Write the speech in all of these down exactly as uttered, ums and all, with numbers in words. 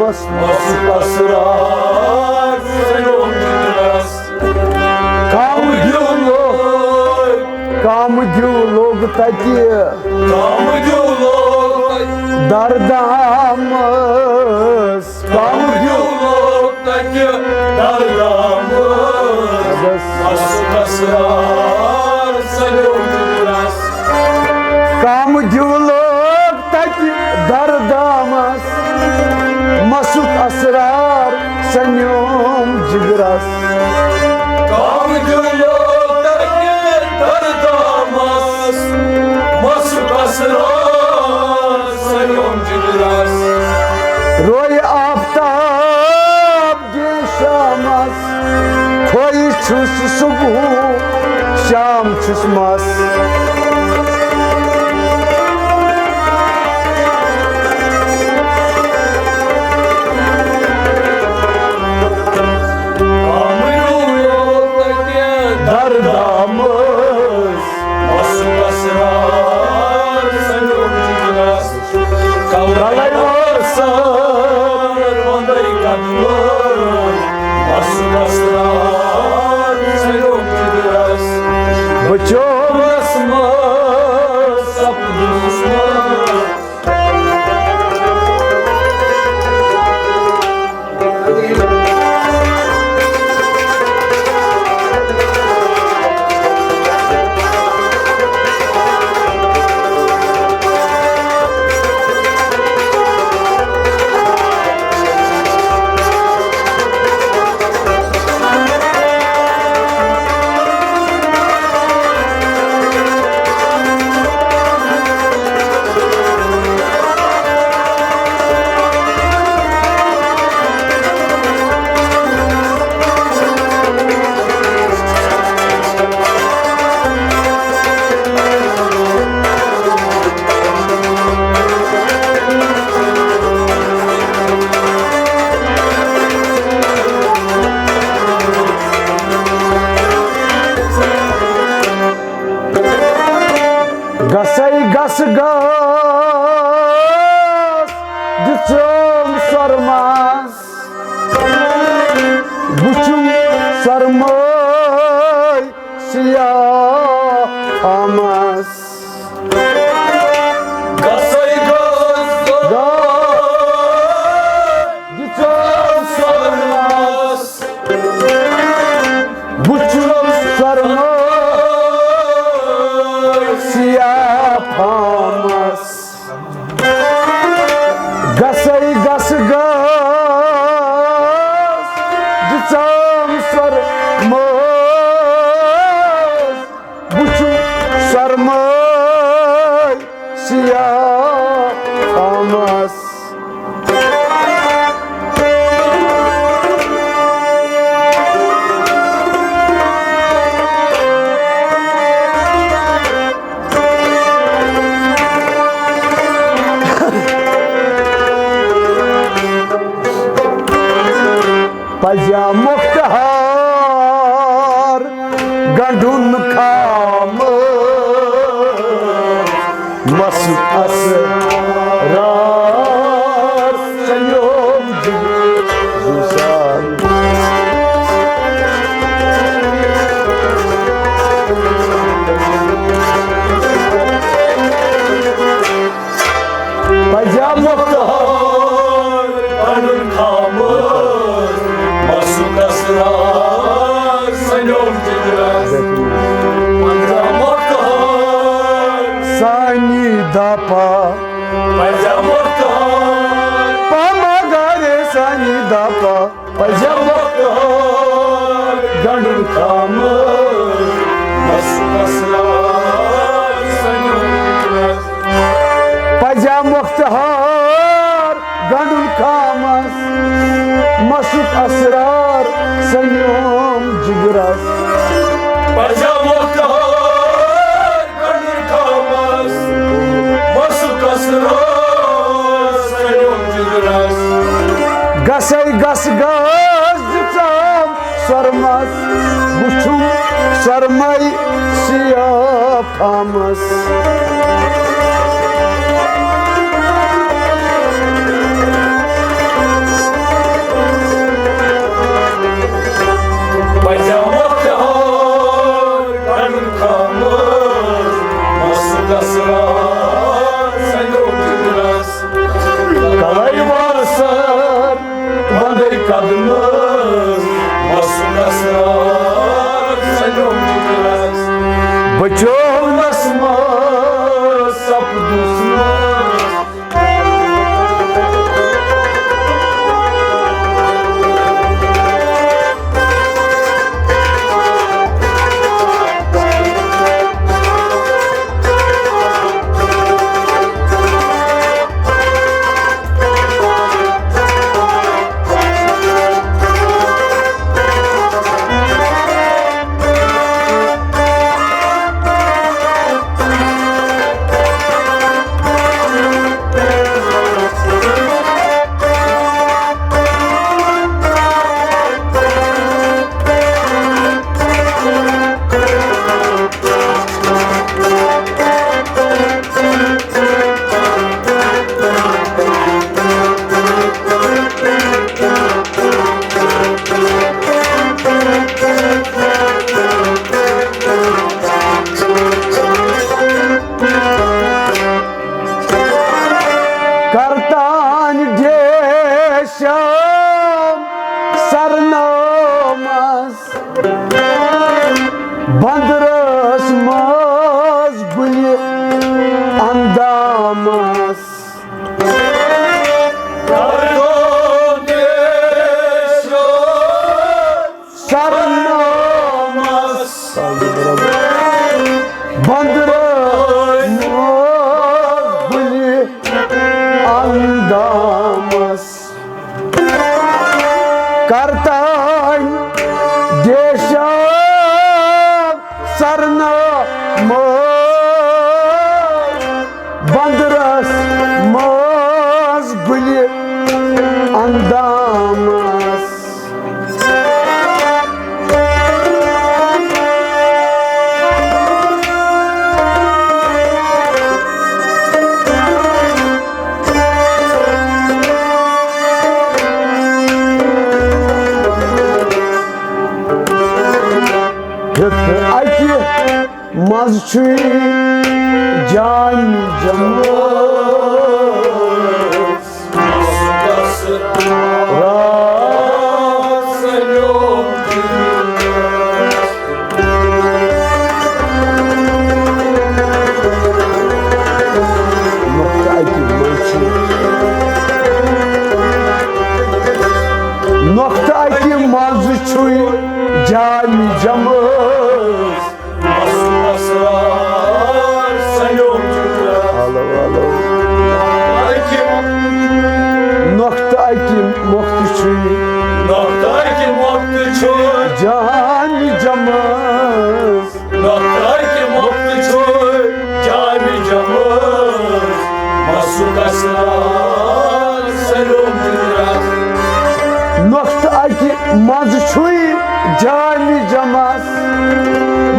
مَسُک اَسرار سَنیوم جِگرَس۔ کَم دیو لوٚگ، کَم دیو لوٚگ تَتہِ، کَم دیو لوٚگ تَتہِ۔ دَردامَس۔ کَم دیو لوٚگ تَتہِ، دَردامَس۔ مَسُک اَسرار سَنیوم جِگرَس۔ کَم دیو لوٚگ تَتہِ، دَردامَس۔ مَسُک اَسرار سَنیوم جِگرَس۔ کَم دیو لوٚگ تَتہِ، دَردامَس۔ مَسُک اَسرار سَنیوم جِگرَس۔ روے آفتاب دِ شامَس، کھوے چھُس صُبحُک، شام چھُس مَس۔ دَردامَس۔ مَسُک اَسرار سَنیوم جِگرَس۔ کَلَے وٲژ سٲر وَندَے قدمَس۔ مَسُک اَسرار سَنیوم جِگرَس۔ بہٕ چومَس منٛز سَپدُس منٛز۔ گژھے گژھ گژھ دِژٕم سۄرمَس، وُچھُم سۄرمَے سیاہ آمَس۔ گژھے گژھ گژھ دِژٕم سۄرمَس، وُچھُم سۄرمَے سیاہ آمَس۔ گژھے گژھ گژھ دِژٕم سۄرمَس، وُچھُم سۄرمَے سیاہ آمَس۔ پزیا مختار گنڈُن خامہٕ، مَسُک اَسرار سَنیوم جِگرَس۔ پزیا مختار گنڈُن خامہٕ، مَسُک اَسرار سَنیوم جِگرَس۔ پزیا مختار سانی دپا، پزیا مختار پامہ گرے سانی دپا۔ پزیا مختار گنڈُن خامہٕ، مَسُک اَسرار سَنیوم جِگرَس۔ پزیا مختار گنڈُن خامَس، مَسُک اَسرار سَنیوم جِگرَس۔ پزیا مختار گنڈُن خامَس، مَسُک اَسرار سَنیوم جِگرَس۔ گژھے گژھ گژھ دِژٕم سۄرمَس، وُچھُم سۄرمَے سیاہ آمَس۔ کرتان ڈیشم سرنامس، بندرس منٛز گُلہِ اندامس۔ سرنامس، بندرس منٛز گُلہِ اندامس۔ کرتان ڈیشم سرنامس، بندرس منٛز گُلہِ اندامس۔ ہیٚتھ اَکہِ منٛز چھُے جامِ جمٲژ۔ نۄقطہٕ اَکہِ منٛز چھُے جامِ جمٲژ۔ مسُک اسرار سلیوم جگرس۔ Hello, hello. اکہِ نۄقطہٕ اکہِ مۄختہٕ چھُے۔ نۄقطہٕ اکہِ مۄختہٕ چھُے۔ جامِ جمٲژ۔ نۄقطہٕ اکہِ مۄختہٕ چھُے۔ جامِ جمٲژ۔ مسُک اسرار سلیوم جگرس۔ نۄقطہٕ اکہِ منٛز چھُے جامِ جمٲژ۔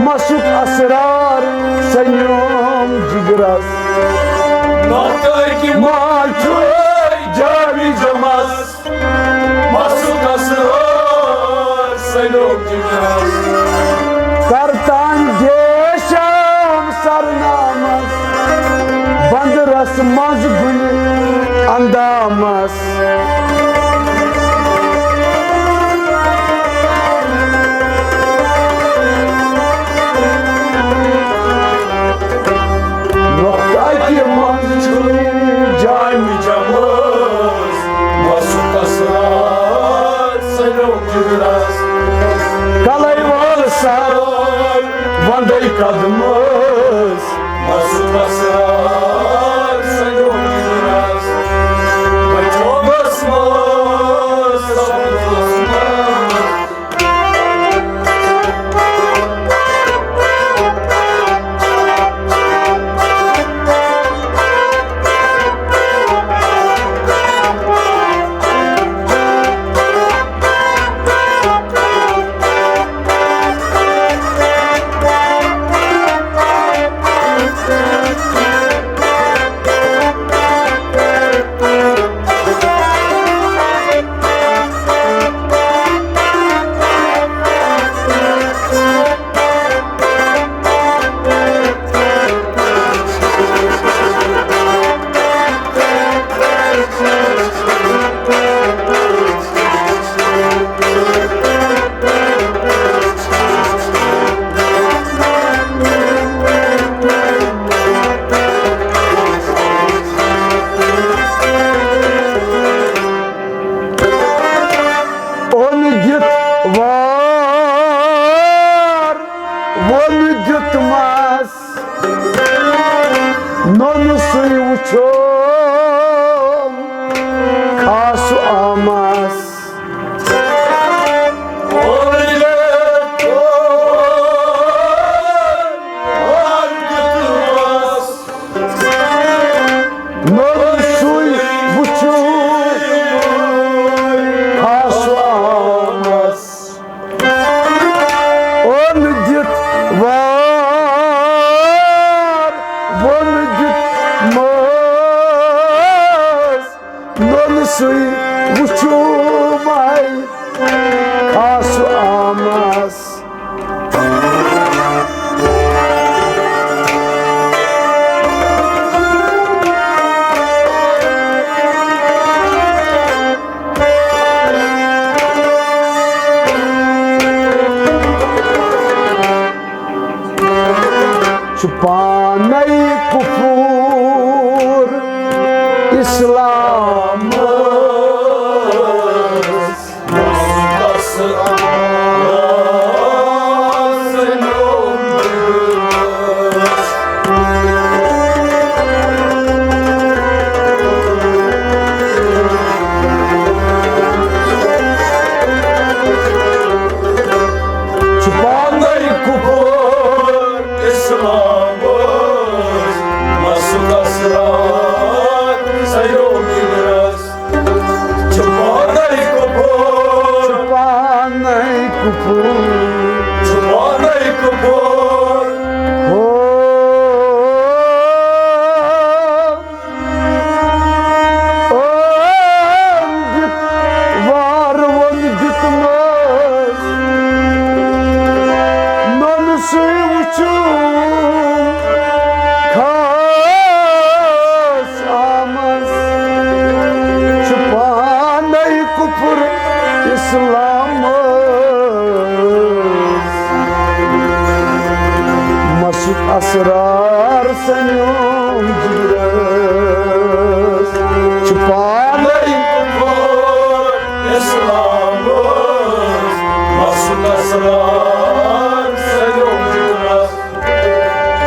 مسُک اسرار سلیوم جگرس۔ نۄقطہٕ اکہِ منٛز چھُے جامِ جمٲژ۔ مسُک اسرار سلیوم جگرس۔ کرتان ڈیشم سرنامس۔ بندرس منٛز گُلہِ اندامس۔ نۄقطہٕ اکہِ منٛز چھُے جامِ جمٲژ۔ مسُک اسرار سلیوم جگرس۔ کلے وال سرار وندے قدمس۔ مسُک اسرار سلیوم جگرس۔ بچومس نوٚنہٕ سُے وُچھُم خاص آمس۔ نوٚنہٕ سُے وُچھُم خاص آمس۔ اوٚن دِتھ وار، ووٚن دِتھ مٲس، نوٚنہٕ سُے وُچھُم خاص آمس۔ چھُ پانے کفر اسلام۔ چھُ پانے کفر اسلام، مسُک اسرار سیوم جگرس۔ چھُ پانے کفر۔ چھُ پانے کفر۔ چھُ پانے کفر۔ ہو۔ اوٚن دِتھ وار، ووٚن دِتھ مٲس، نوٚنہٕ سُے وُچھُم خاص آمس۔ چھُ پانے کفر اسلام، مسُک اسرار سیوم جگرس۔ چھُ پانے کفر اسلام، مسُک اسرار سیوم جگرس۔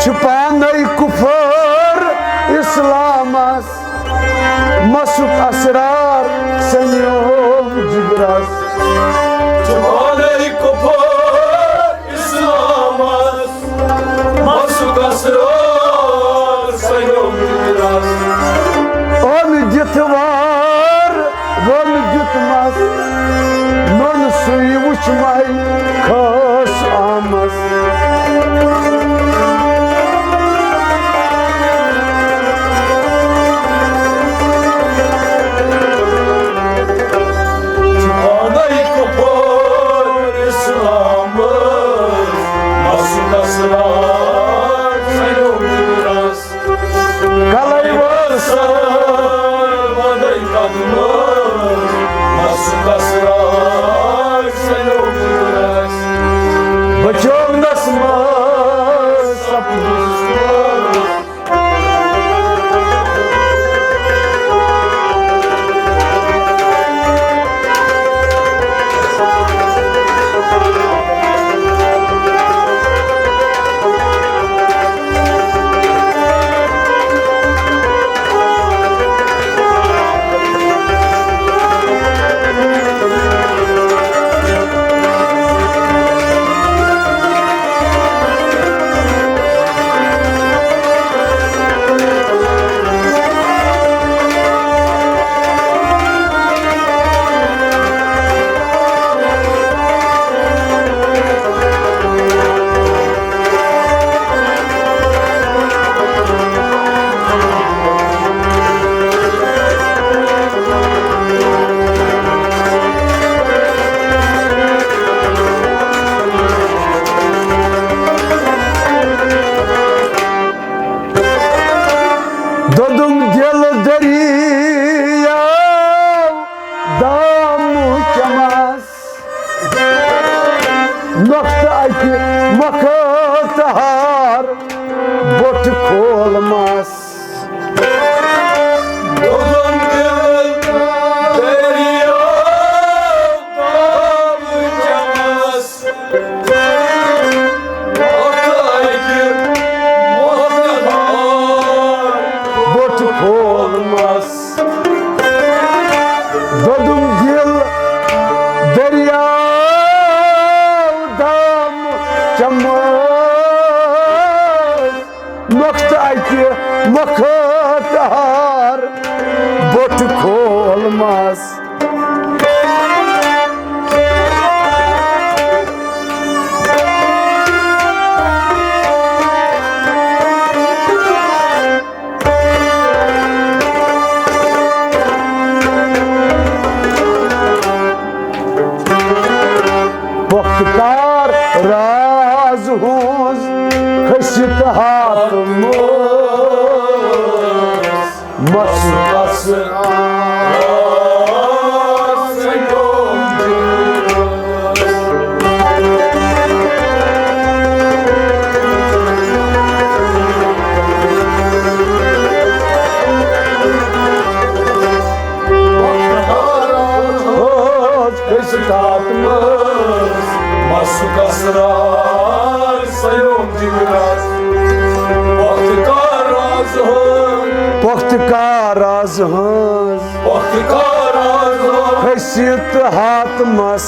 چھُ پانے کفر اسلامس، مسُک اسرار سیوم جگرس۔ چھُ پانے کفر اسلامس، مسُک اسرار سیوم جگرس۔ اوٚن دِتھ وار، ووٚن دِتھ مس، نوٚنہٕ سُے وُچھُم خاص آمس۔ چھُ پانے کفر اسلام، مسُک اسرار سیوم جگرس۔ کلے وٲر سر وَدَے قدمہٕ، مسُک اسرار سیوم جگرس۔ بچوم نس منٛز سپدُس۔ دوٚدُم دِل دٔریاو دامہٕ چمس، نۄقطہٕ اَکہِ مۄکھٕ تہار بوٚٹھ کھولمس۔ دوٚدُم دِل دٔریاو دامہٕ چمس، نۄقطہٕ اَکہِ مۄکھٕ تہار دوٚدُم دِل دٔریاو دام چمس، نۄقطہٕ اَکہِ مۄختہار بوٚٹھ کھولمس۔ پۄختہٕ کار راز ہٕنٛز کھٔسِتھ ہاتھ مس۔ مس۔ کھٔسِتھ ہاتھ مس، مسُک اسرار سیوم جگرس۔ پۄختہٕ کار راز ہٕنٛز۔ پۄختہٕ کار راز ہٕنٛز۔ پۄختہٕ کار راز ہٕنٛز۔ کھٔسِتھ ہاتھ مس۔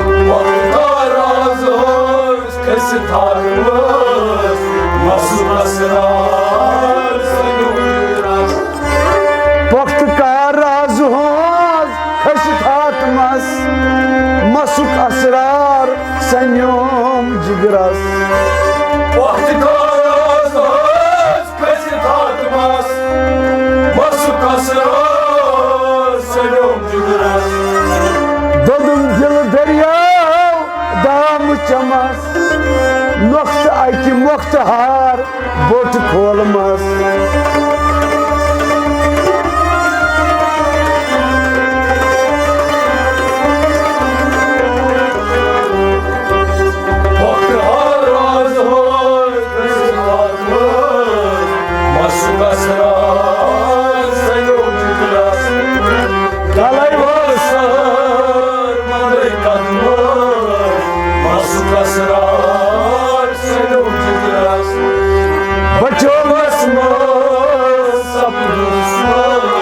پۄختہٕ کار راز ہٕنٛز۔ کھٔسِتھ ہاتھ مس۔ مسُک اسرار سیوم جگرس۔ پۄختہٕ کار راز ہٕنٛز کھٔسِتھ ہاتھ مس، مسُک اسرار سنیوم جگرس۔ پۄختہٕ کار راز ہٕنٛز کھٔسِتھ ہاتھ مس، مسُک اسرار سنیوم جگرس۔ دوٚدُم دِل دٔریاو دام چمس، نۄقطہٕ اَکہِ مۄختہار بوٚٹھ کھولمس۔ پۄختہٕ کار راز ہٕنٛز مسُک اسرار سیوم جگرس۔ کلے وسر مدے قدمس، مسُک اسرار سیوم جگرس۔ بچومس منٛز سپدُس منٛز۔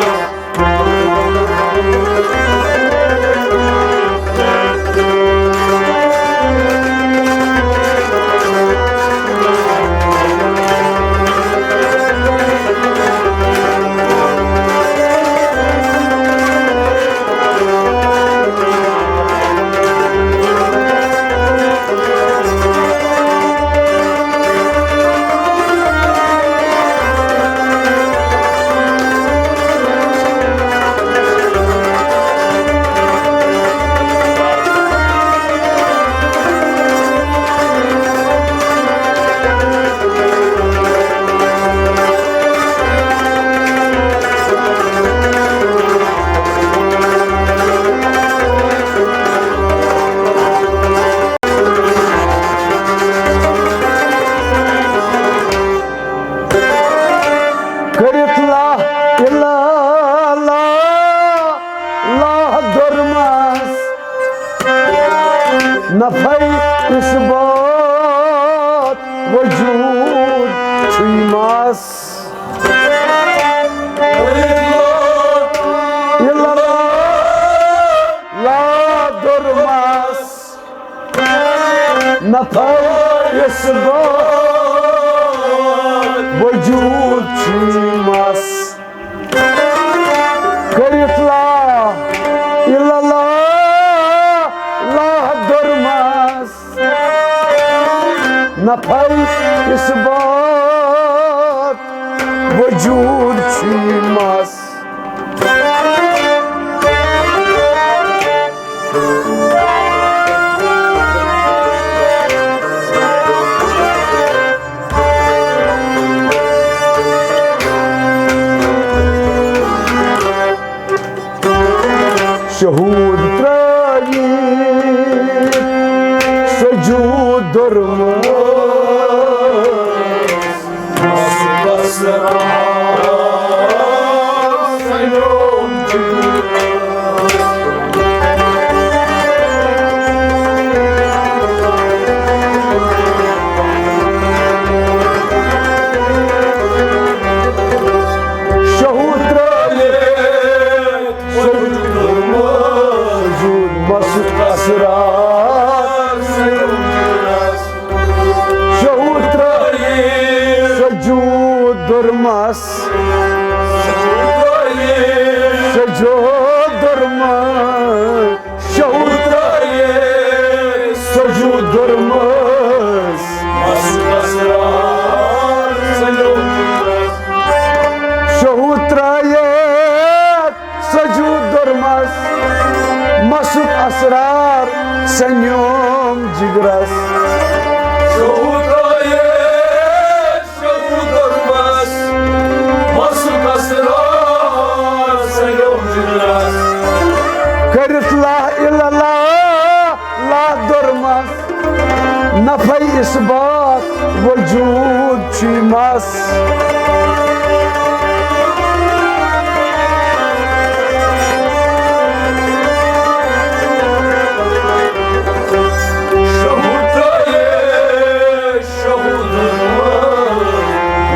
کٔرِتھ لا الا لا لا درمس، نفی اثبات وجود چھُے مس۔ الا لا لا درمس، نفی اثبات وجود چھُے مس۔ کٔرِتھ لا الا لا لا درمس، نفی اثبات وجود چھُے مس۔ شہود ترٲوِتھ سجود درمس، مسُک اسرار سیوم سجود درمس، شہو ترٲیِتھ سجود درمس۔ شہو ترٲیِتھ سجود درمس، مسُک اسرار سنیوم جگرس۔ شہو ترٲیِتھ شہو درمس، مسُک اسرار سنیوم جگرس۔ کٔرِتھ لا الا اللہ، لا درمس، نفی اثبات وجود چھُے مس۔ شہو ترٲیِتھ شہو درمس،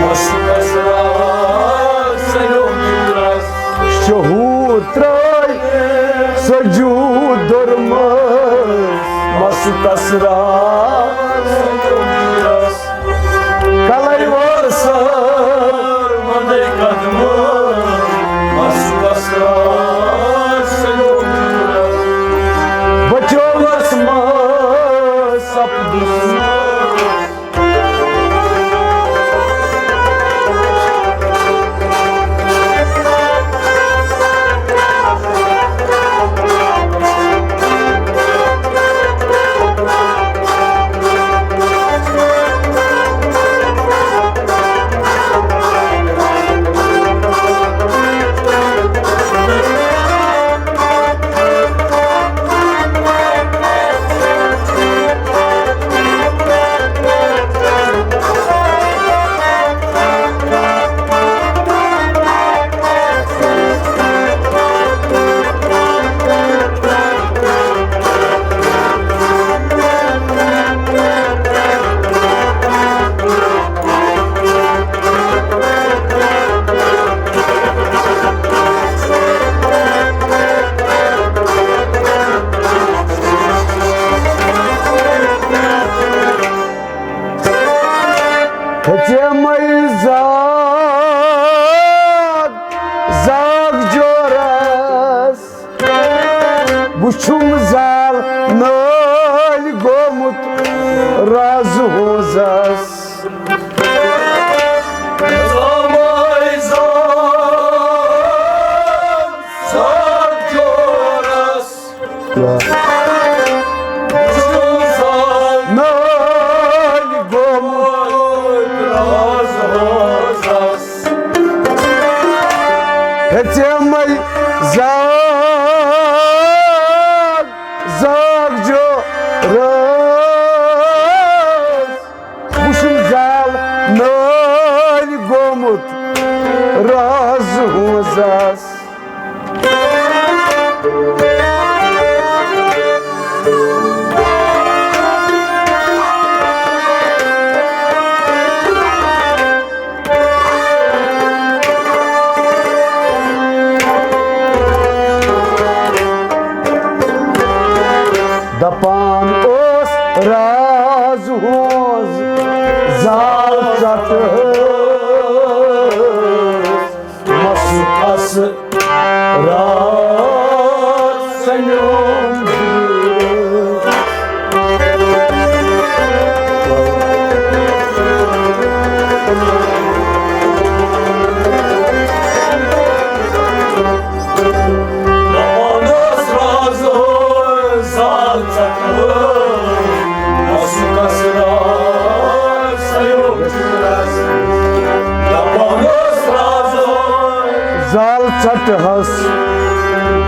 مسُک اسرار سنیوم جگرس۔ شہو ترٲوۍ سجود درمس، مسُک اسرار سنیوم جگرس۔ کلے وٲر سر مدے قدمس، مسُک اسرار سنیوم جگرس۔ بچوس منٛز سپدُس ہیژے مے زاگ زاگ جورس، وُچھُم زال نٲلۍ گوٚمُت راز ہوزس۔ ہیژے مے زاگ زاگ جورس، نٲلۍ گوٚمُت راز ہوزس۔ ہیژے مے زاگ زاگ جورس، وُچھُم زال نٲلۍ گوٚمُت راز ہوزس۔ دپان اوس راز ہوز زال ژٹہٕ مسُک اسرار سنیوم۔ دپان اوس راز ہوز زال ژٹہٕ مسُک اسرار سنیوم۔ دپان اوس راز ہوز زال ژٹہٕ ہس۔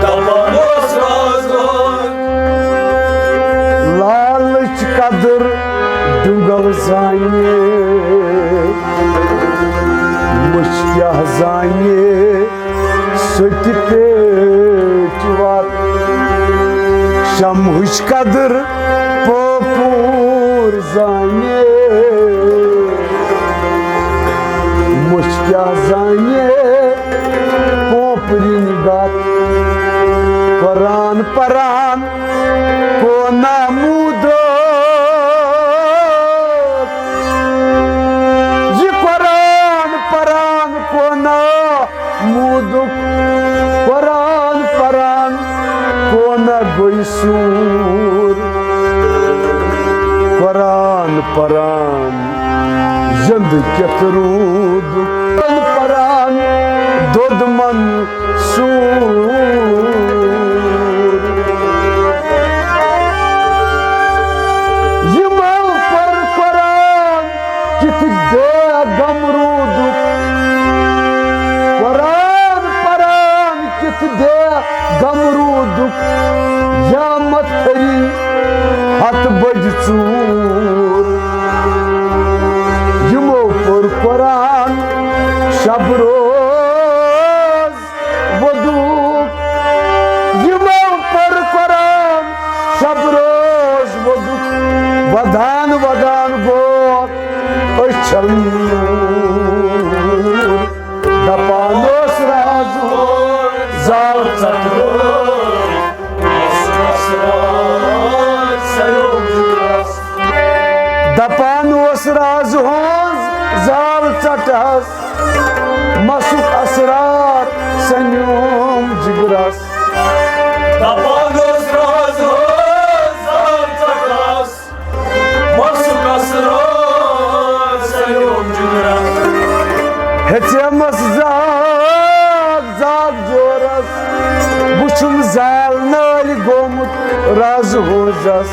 دپان اوس راز ہوز لالچ قدر ڈُنگل زانہِ، مٔچھ کیاہ زانہِ سۄ تہِ پیچ وتھ۔ شمہٕچ قدر پوپُر زانہِ، مٔچھ کیاہ زانہِ پوپرِنۍ گتھ۔ پران پران کونا موٗدُکھ، یہِ قرآن پران کونا محمودُک۔ قرآن پران کونہ گوٚے سوٗر، قرآن پران زِندٕ کیُتھ روٗدُکھ۔ قرآن پران دۄد منصوٗر۔ یِمو پوٚر قرآن کِتھ بے غم روٗدُکھ۔ قرآن پران کِتھ بے غم روٗدُکھ۔ قیامت پھٔری ہتھ بجہِ ژوٗر۔ یِمو پوٚر قرآن شب روز وۄدُکھ۔ یِمو پوٚر قرآن شب روز وۄدُکھ۔ ودان ودان گوٚو أچھن نوٗر۔ دپان اوس راز زال ژٹہٕ۔ دپان اوس راز ہٕنٛز زال ژٹہس، مسُک اسرار سنیوم جگرس۔ دپان اوس راز ہٕنٛز زال ژٹہس، مسُک اسرار سنیوم جگرس۔ ہیژیمس زاگ زاگ جورس، وُچھُم زال نٲلۍ گوٚمُت راز ہٕنٛزس۔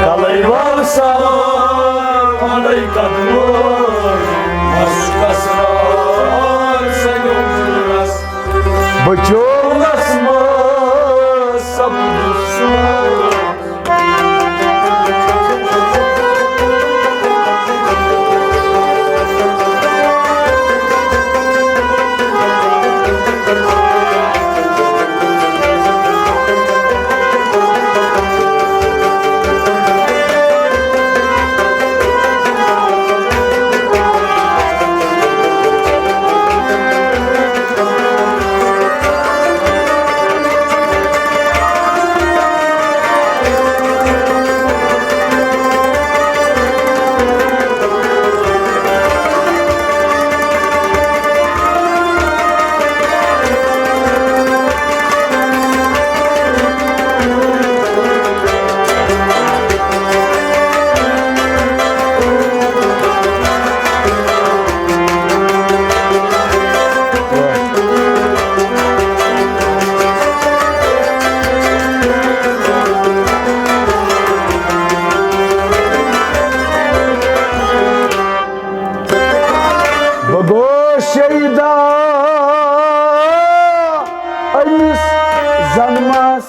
کلے وال سلام علیکم، بچولس منٛز سپدُس۔ بہٕ گوس شیدا أمِس زنمس،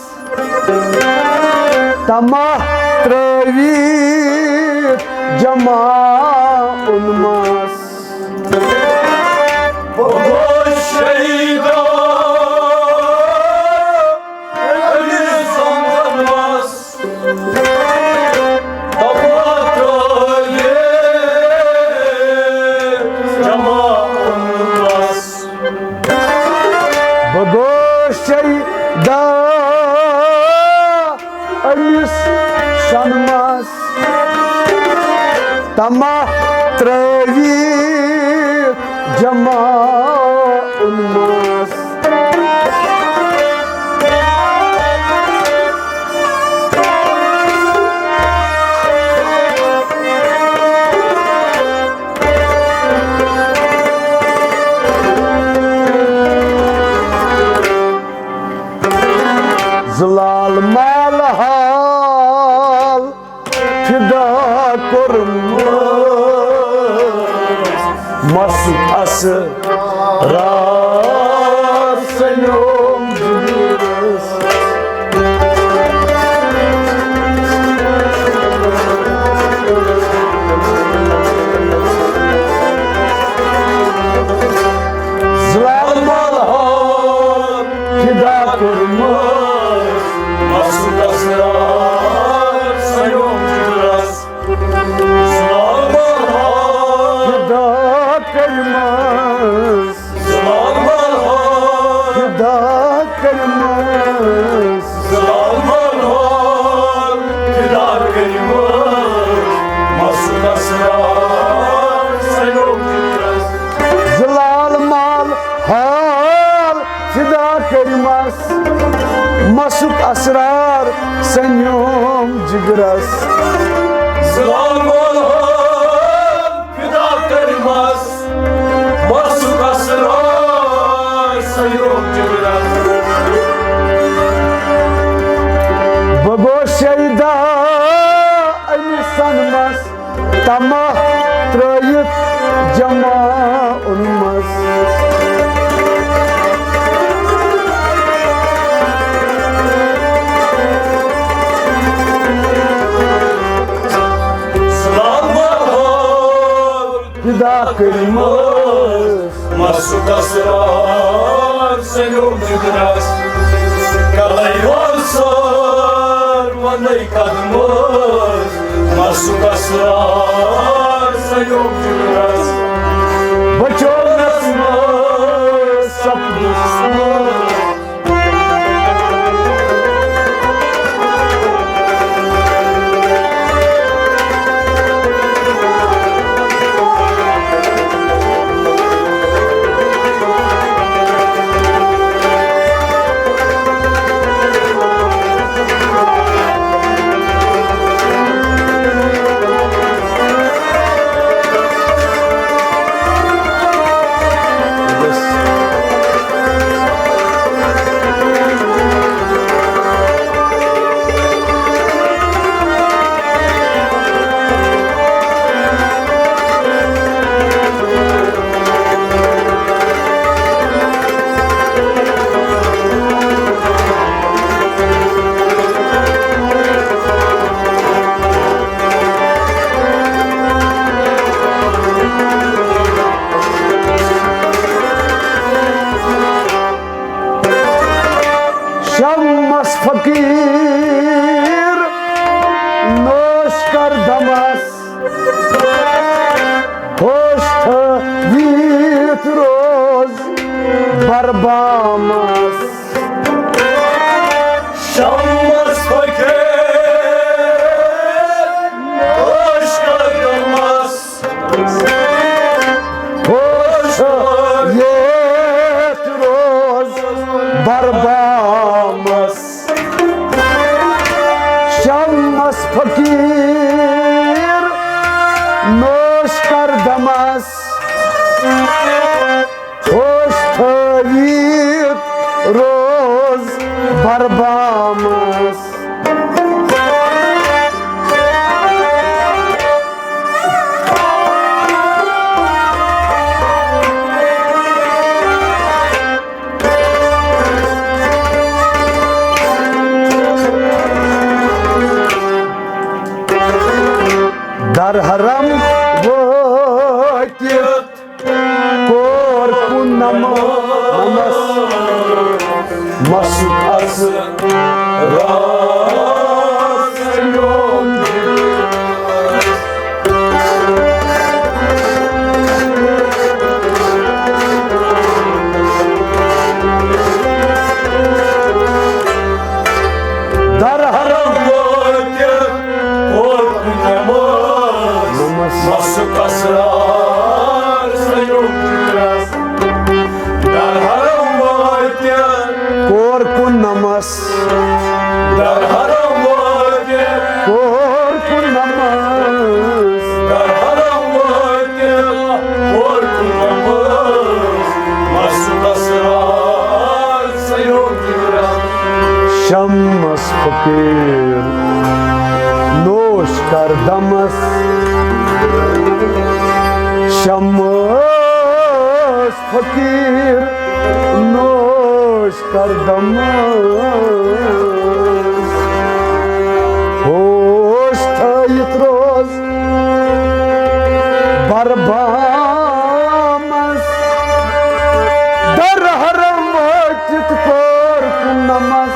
تماہ ترٲوِتھ جمع اونمس۔ بہٕ گوس شیدا أمِس زنمس، تماہ ترٲوِتھ جمع اونمس۔ بہٕ گوس شیدا أمِس زنمس، تماہ ترٲوِتھ جمع اونمس۔ زلال مال حال فدا کوٚرمُت، مس اسرار سنیوم جگرس۔ زلال مال حال فدا کوٚرمُت، مس اسرار سنیوم جگرس۔ زلال مال حال مسُک اسرار سنیوم جگرس۔ زلال مول ہو فدا کٔرمس، مسُک اسرار سنیوم جگرس۔ بہٕ گوس شیدا أمِس سنمس، طمع ترٲیِتھ جمع اوٚنمس۔ سلام بہار فدا کٔرمس۔ مسُک اسرار سنیوم جگرس، کلے یور سر ونے قدمس۔ مسُک اسرار سنیوم جگرس، بچونس منٛز سپدس۔ شمس فقیر نوش کر دمس، ہوش تھٲوِتھ روز بربامس۔ شمس فقیر نوش کر دمس، ہوش تھٲوِتھ روز بربامس۔ شمس فقیر نوش کر دمس، ہوش تھٲوِتھ روز بربامس۔ در حرم وٲتِتھ کور کُن نمس، مسُک اسرار سنیوم۔ در حرم وٲتِتھ کور کُن نمس، مسُک اسرار سنیوم جگرس۔ در حرم وٲتِتھ کور کُن نمس، در حرم وٲتِتھ کور کُن نمس، در حرم وٲتِتھ کور کُن نمس۔ مسُک اسرار سنیوم جگرس۔ شمس فقیر نوش کر دمس، شمس فقیر نوش کر دمس، ہوش تھٲوِتھ روز بربامس۔ در حرم وٲتِتھ کور کُن نمس،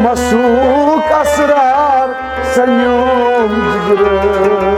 مسُک اسرار سنیوم جگرس۔